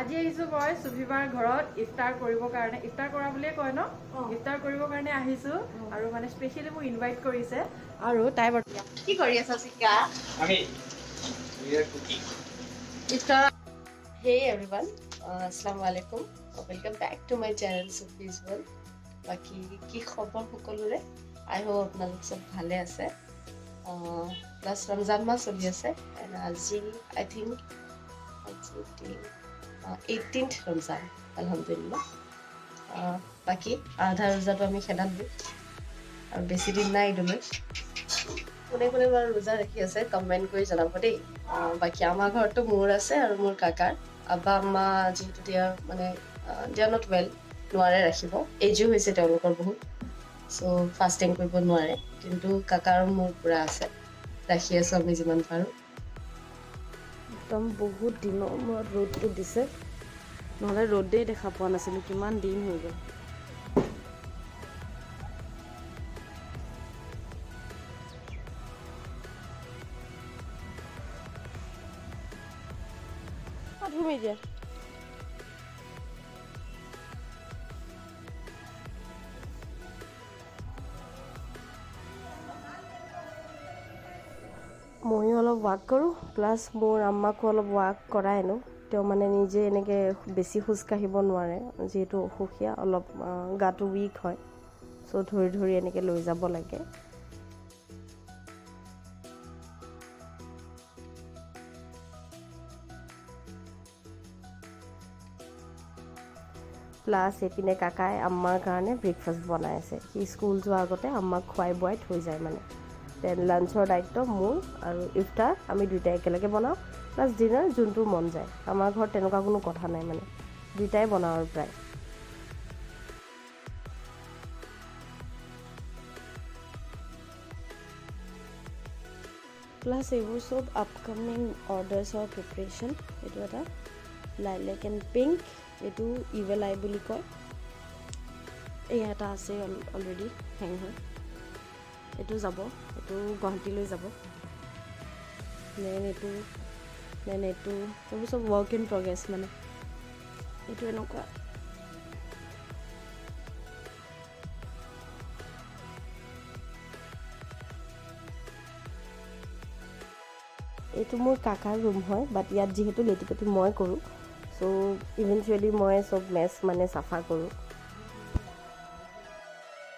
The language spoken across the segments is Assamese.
আজি আহিছোঁ মই চুফিবাৰ ঘৰত ইফতাৰ কৰিবৰ কাৰণে। ইফতাৰ কৰা বুলিয়ে কয় ন? ইফতাৰ কৰিবৰ কাৰণে আহিছোঁ আৰু মানে স্পেচিয়েলি মোক ইনভাইট কৰিছে আৰু তাই কি কৰি আছা চিকা? আমি, we are cooking. Iftar. Hey everyone, আসসালামু আলাইকুম, welcome back to my channel Sufi's World. বাকী কি খবৰ সকলোৰে? আই হোপ আপোনালোক চব ভালে আছে। প্লাছ ৰমজান মাহ চলি আছে এণ্ড আজি আই থিংক আজি 18th Ramzan, আলহামদুলিল্লাহ। বাকী আধা ৰোজাটো আমি খেদালোঁ আৰু বেছি দিন নাই ঈদলৈ। কোনে কোনে বাৰু ৰোজা ৰাখি আছে, কমেণ্ট কৰি জনাব দেই। বাকী আমাৰ ঘৰততো মোৰ আছে আৰু মোৰ কাকাৰ। আব্বা আম্মা যিহেতু দিয়া মানে they are not well, নোৱাৰে ৰাখিব, এজো হৈছে তেওঁলোকৰ বহুত, চ' ফাষ্টিং কৰিব নোৱাৰে। কিন্তু কাকা আৰু মোৰ পূৰা আছে, ৰাখি আছোঁ আমি যিমান পাৰোঁ। একদম বহুত দিনৰ মূৰত ৰ'দটো দিছে, নহ'লে ৰ'দেই দেখা পোৱা নাছিলোঁ, কিমান দিন হৈ গ'ল। ধুম এতিয়া। ময়ো অলপ ৱাক কৰোঁ, প্লাছ মোৰ আম্মাকো অলপ ৱাক কৰাই আনো। তেওঁ মানে নিজে এনেকৈ বেছি খোজ কাঢ়িব নোৱাৰে, যিহেতু অসুখীয়া অলপ, গাটো উইক হয়, চ' ধৰি ধৰি এনেকৈ লৈ যাব লাগে। প্লাছ এইপিনে কাকাই আম্মাৰ কাৰণে ব্ৰেকফাষ্ট বনাই আছে। সি স্কুল যোৱাৰ আগতে আম্মাক খুৱাই বোৱাই থৈ যায় মানে। দেন লাঞ্চৰ দায়িত্ব মোৰ আৰু ইফতাৰ আমি দুয়োটাই একেলগে বনাওঁ, প্লাছ ডিনাৰ যোনটো মন যায়। আমাৰ ঘৰত তেনেকুৱা কোনো কথা নাই, মানে দুয়োটাই বনাওঁ আৰু প্ৰায়। প্লাছ এইবোৰ চব আপকামিং অৰ্ডাৰ্ছৰ প্ৰিপেৰেশ্যন। এইটো এটা লাইলেক এণ্ড পিংক, এইটো ইভেল আই বুলি কয়। এই এটা আছে অলৰেডি হেং হৈ, এইটো যাব, এইটো গুৱাহাটীলৈ যাব। দেন এইটো, এইবোৰ চব ৱৰ্ক ইন প্ৰগ্ৰেছ মানে। এইটো এনেকুৱা। এইটো মোৰ কাকাৰ ৰুম হয়, বাট ইয়াত যিহেতু লেটি পেটি মই কৰোঁ, চ' ইভেঞ্চুৱেলি মই চব মেচ মানে চাফা কৰোঁ।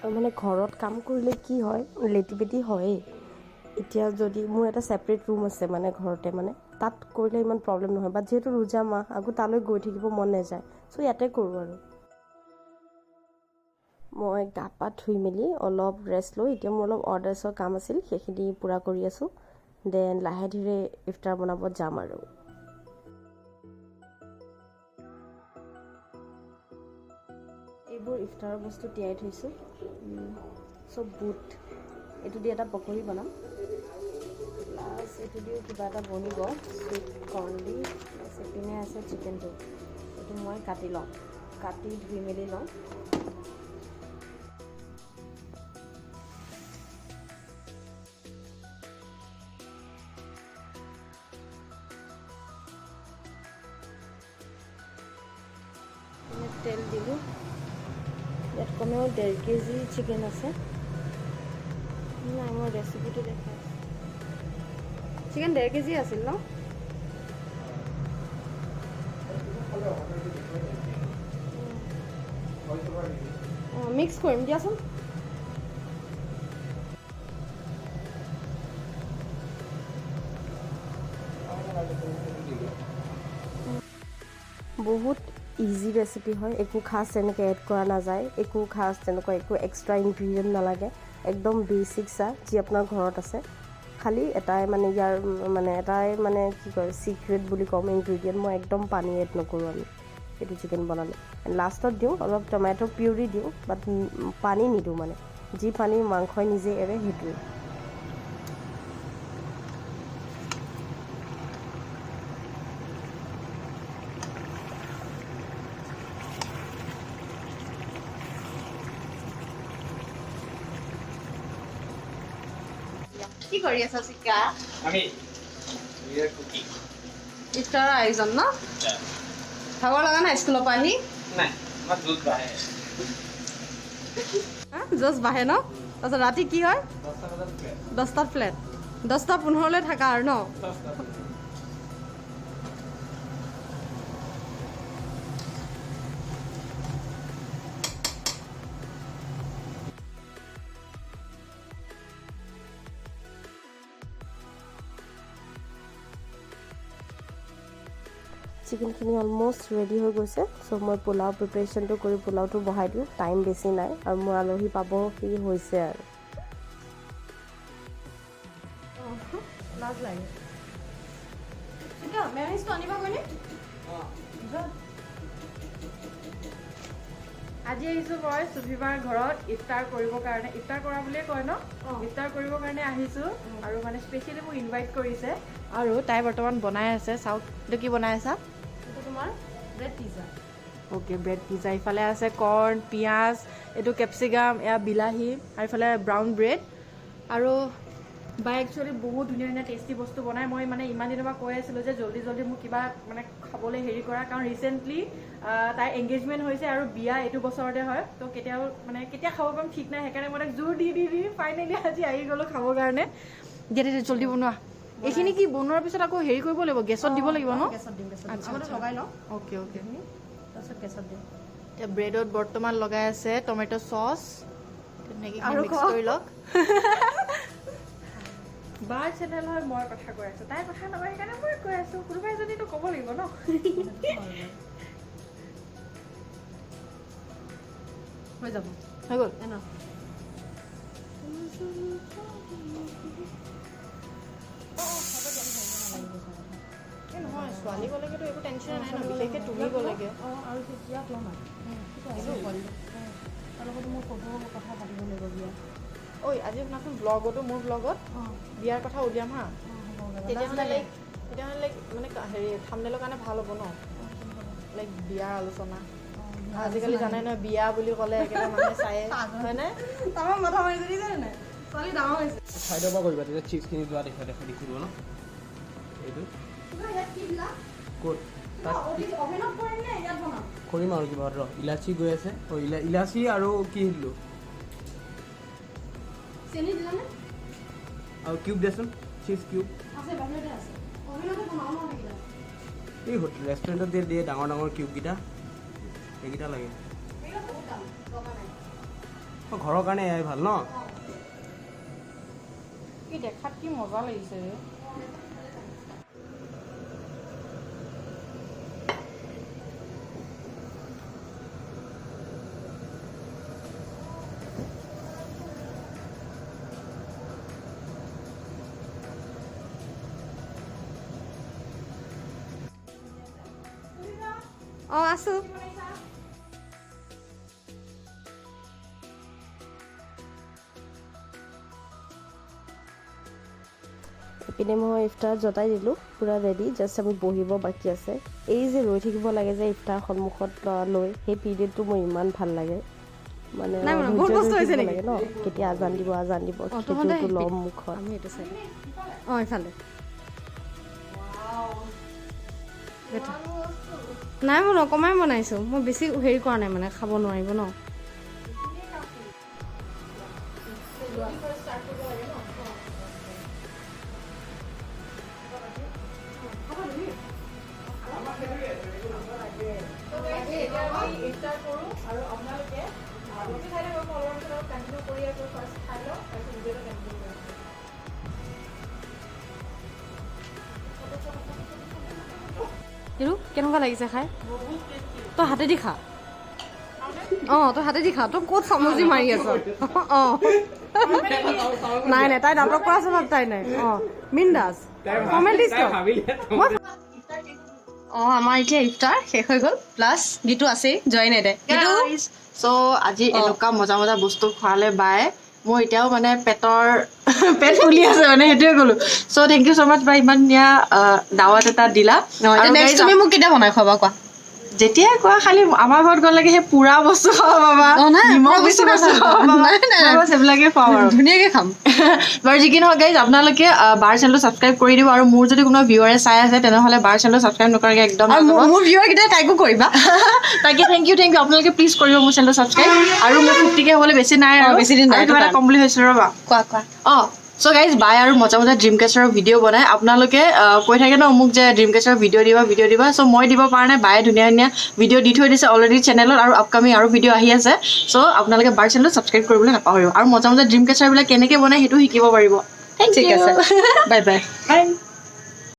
আৰু মানে ঘৰত কাম কৰিলে কি হয়, লেটি পেটি হয়েই। এতিয়া যদি মোৰ এটা ছেপাৰেট ৰুম আছে মানে ঘৰতে, মানে তাত কৰিলে ইমান প্ৰব্লেম নহয়, বাট যিহেতু ৰোজা মাহ, আকৌ তালৈ গৈ থাকিব মন নাযায়, চ' ইয়াতে কৰোঁ। আৰু মই গা পা ধুই মেলি অলপ ৰেষ্ট লৈ এতিয়া মোৰ অলপ অৰ্ডাৰ্ছৰ কাম আছিল, সেইখিনি পূৰা কৰি আছোঁ। দেন লাহে ধীৰে ইফতাৰ বনাব যাম। আৰু এইবোৰ ইফতাৰৰ বস্তু তিয়াই থৈছোঁ, চব বুট। এইটো দি এটা পকৰি বনাম, প্লাছ এইটো দিও কিবা এটা বনিব চুইট কৰ্ণ দি। প্লাছ এইপিনে আছে চিকেনটো, এইটো মই কাটি লওঁ, কাটি ধুই মেলি লওঁ। তেল দিলোঁ। ইয়াত কমেও 1.5 কেজি চিকেন আছে। নাই, মই ৰেচিপিটো দেখাই। চিকেন 1.5 কেজি আছিল ন? অঁ, মিক্স কৰিম দিয়াচোন। বহুত ইজি ৰেচিপি হয়, একো খাচ তেনেকৈ এড কৰা নাযায়, একো খাচ তেনেকুৱা একো এক্সট্ৰা ইনগ্ৰিডিয়েণ্ট নালাগে। একদম বেচিক চাহ যি আপোনাৰ ঘৰত আছে। খালি এটাই মানে ইয়াৰ মানে এটাই মানে কি কয়, চিক্ৰেট বুলি ক'ম ইনগ্ৰিডিয়েণ্ট, মই একদম পানী এড নকৰোঁ আমি এইটো চিকেন বনালে। লাষ্টত দিওঁ অলপ টমেট' পিউৰি দিওঁ, বাট পানী নিদিওঁ, মানে যি পানী মাংসই নিজে এৰে সেইটোৱে। কি কৰি আছা চিকা? আমি, we are cooking. ইফতাৰৰ আয়োজন ন? Yeah. ভাগৰ লগা নাই স্কুলৰ পৰা আহি? নাই, আমাৰ জোচ বাঢ়ে। হা, জোচ বাঢ়ে ন? তাৰপিছত ৰাতি কি হয়? 10টা বজাত ফ্লেট। 10টাত ফ্লেট, 10টা 15লৈ থাকা আৰু ন? 10টা। চিকেনখিনি অলমষ্ট ৰেডি হৈ গৈছে। চ' মই পোলাও প্ৰিপেৰেশ্যনটো কৰি পোলাওটো বহাই দিওঁ। টাইম বেছি নাই আৰু মোৰ আলহী পাবহি হৈছে আৰু। লাজ লাগে। মেয়নিজটো আনিবা গৈ নে? অঁ। আজি আহিছোঁ মই চুফিবাৰ ঘৰত ইফতাৰ কৰিবৰ কাৰণে। ইফতাৰ কৰা বুলিয়ে কয় ন? অঁ। ইফতাৰ কৰিবৰ কাৰণে আহিছোঁ আৰু মানে স্পেচিয়েলি মোক ইনভাইট কৰিছে। আৰু তাই বৰ্তমান বনাই আছে। চাওক, এইটো কি বনাই আছা? এইটো তোমাৰ bread pizza. Okay, bread pizza. ইফালে আছে কৰ্ণ, পিঁয়াজ, এইটো কেপচিকাম, এয়া বিলাহী আৰু ইফালে ব্ৰাউন ব্ৰেড। আৰু বাই একচুৱেলি বহুত ধুনীয়া ধুনীয়া টেষ্টি বস্তু বনায়। মই মানে ইমান দিনৰ পৰা কৈ আছিলোঁ যে জল্দি জল্দি মোক কিবা মানে খাবলৈ হেৰি কৰা, কাৰণ ৰিচেণ্টলি তাইৰ এংগেজমেণ্ট হৈছে আৰু বিয়া এইটো বছৰতে হয়। তো কেতিয়াও মানে কেতিয়া খাব পাম ঠিক নাই, সেইকাৰণে মই তাইক জোৰ দি দি দি ফাইনেলি আজি আহি গ'লোঁ খাবৰ কাৰণে। দিয়া দিয়া, জল্দি বনোৱা। এইখিনি কি বনোৱাৰ পিছত আকৌ হেৰি কৰিব লাগিব, গেছত দিব লাগিব ন? গেছত দিম, গেছত দিম। আচ্ছা, আগতে আচ্ছা। লগাই লওঁ। অ'কে অ'কে তাৰপিছত গেছত দিম। এতিয়া ব্ৰেডত বৰ্তমান লগাই আছে টমেট' চচ, তেনেকৈ আৰু মিক্স খোৱা। কৰি লওক। বাৰ চেনেল হয়, মই কথা কৈ আছো, তাই কথা নকয়, সেইকাৰণে মই কৈ আছো। কোনোবা এজনীতো ক'ব লাগিব ন? হৈ যাব। হৈ গ'ল। এন এই নহয়, ছোৱালী গ'লেগেতো একো টেনশ্যন নাই ন, বিশেষকৈ তুমি গ'লেগে। অঁ, আৰু ইয়াক ল'ম আৰু তাৰ লগতো মোৰ ফটো কথা পাতিব লাগিব বিয়া। ঐ, আজি শুনাচোন, ব্লগতো, মোৰ ব্লগত অঁ। বিয়াৰ কথা উলিয়াম হা। তেতিয়া মানে লাজ লাইক, তেতিয়া মানে লাইক মানে হেৰি থামনেলৰ কাৰণে ভাল হ'ব ন, লাইক বিয়াৰ আলোচনা। আজিকালি জানাই নহয়, বিয়া বুলি ক'লে একেবাৰে মানুহে চায়ে, হয়নে? তামাম মাথা মাৰিছে, দেখিছেনে নাই? ছোৱালী ডাঙৰ হৈছে। চাইডৰ পৰা কৰিবা, তেতিয়া চিজখিনি যোৱা দেখা দেখা দেখিব ন এইটো। ইয়াত কি দিলা? ক'ত তাত? অভেনত কৰিম নে ইয়াত বনাম? কৰিম আৰু কিবা ৰ। ইলাচি গৈ আছে। অ', ইলাচি আৰু কি দিলোঁ? চেনি দিলানে? আৰু কিউব দেচোন, চিজ কিউব। আছে, বাহিৰতে আছে। অভেনতে বনাওঁ ন সেইকেইটা? এই হোটেল ৰেষ্টুৰেণ্টত দিয়ে দিয়ে ডাঙৰ ডাঙৰ কিউবকেইটা, সেইকেইটা লাগে। সেইকেইটা বহুত দাম, দৰকাৰ নাই। অঁ, ঘৰৰ কাৰণে এয়াই ভাল ন। কি দেখাত কি মজা লাগিছে ৰে! অঁ, আছোঁ। ইপিনে মই ইফতাৰ জতাই দিলোঁ, পূৰা ৰেডি, জাষ্ট আমি বহিব বাকী আছে। এই যে ৰৈ থাকিব লাগে যে ইফতাৰ সন্মুখত লৈ, সেই পিৰিয়ডটো মোৰ ইমান ভাল লাগে মানে। নাই মানে, বহুত ধৈৰ্য কষ্ট ধৰি হৈছে থাকিব নেকি? লাগে ন, কেতিয়া আজান দিব, আজান দিব, তহঁতে খেজুৰটো ল'ম মুখত। আমি এইটো চাইড, অঁ, ইফালে নাই বনোৱা, কমাই বনাইছোঁ মই, বেছি হেৰি কৰা নাই, মানে খাব নোৱাৰিব ন। ইফতাৰ কৰোঁ আৰু আপোনালোকে ব্লগটো চাই থাকক। মই অলপ পিছত আৰু কণ্টিনিউ কৰি আছোঁ। ফাৰ্ষ্ট খাই লওঁ, তাৰপিছত ভিডিঅ'টো কণ্টিনিউ কৰিম। এইটো কেনেকুৱা লাগিছে খাই? তই হাতেদি খা। অঁ, তই হাতেদি খা। তই ক'ত চামুচি মাৰি আছ? অঁ, নাই নাই, তাই নাটক কৰা স্বভাৱ তাই নাই। অঁ, বিন্দাছ ফৰ্মেলিটিজ। ভাবিলে। অঁ, আমাৰ এতিয়া ইফতাৰ শেষ হৈ গ'ল, প্লাছ গীতো আছেই, যোৱাই নাই তাই। গীতু। চ' আজি এনেকুৱা মজা মজা বস্তু খোৱালে বায়ে, মোৰ এতিয়াও মানে পেট ফুলি আছে, মানে সেইটোৱে ক'লো। So thank you so much বা, ইমান ধুনীয়া দাৱাত এটা দিলা। নেক্সট তুমি মোক কেতিয়া বনাই খুৱাবা কোৱা? যেতিয়াই কোৱা খালি আমাৰ ঘৰত গ'লেগে সেই পোৰা বস্তু খাব পাবা, অ, নাই, নিমখ পোৰা বেছি বস্তু বস্তু নাখাওঁ। খাব পাবা। নাই, নাই, নাই। মই বছ সেইবিলাকে খুৱাম আৰু। ধুনীয়াকে খাম। বাৰু যি কি নহওক গাইজ, আপোনালোকে বাৰ চেনেলটো ছাবস্ক্ৰাইব কৰি দিব। আৰু মোৰ যদি কোনোবা ভিউৱাৰে চাই আছে, তেনেহ'লে বাৰ চেনেলটো ছাবস্ক্ৰাইব নকৰাকৈ একদম আৰু নাযাব। মোৰ ভিউৱাৰ কেইটাই তাইকো কৰিবা। তাকে, thank U, thank U. আপোনালোকে প্লিজ কৰিব মোৰ চেনেলটো ছাবস্ক্ৰাইব। আৰু মোৰ 50K হ'বলৈ বেছি নাই। অ, আৰু বেছি দিন নাই, আৰু কিবা এটা সেইটো ক'ম বুলি ভাবিছিলোঁ, ৰ'বা। কোৱা, কোৱা। অঁ, চ' গাইজ, বাই আৰু মজা মজা ড্ৰিম কেচাৰৰ ভিডিঅ' বনাই। আপোনালোকে কৈ থাকে ন মোক যে ড্ৰিম কেচাৰৰ ভিডিঅ' দিবা, ভিডিঅ' দিবা। চ' মই দিব পৰা নাই, বায়ে ধুনীয়া ধুনীয়া ভিডিঅ' দি থৈ দিছে অলৰেডি চেনেলত আৰু আপকামিং আৰু ভিডিঅ' আহি আছে। চ' আপোনালোকে বাৰ চেনেলটো ছাবস্ক্ৰাইব কৰিবলৈ নাপাহৰিব আৰু মজা মজা ড্ৰিম কেচাৰবিলাক কেনেকৈ বনায় সেইটো শিকিব পাৰিব। ঠিক আছে, বাই বাই। বাই।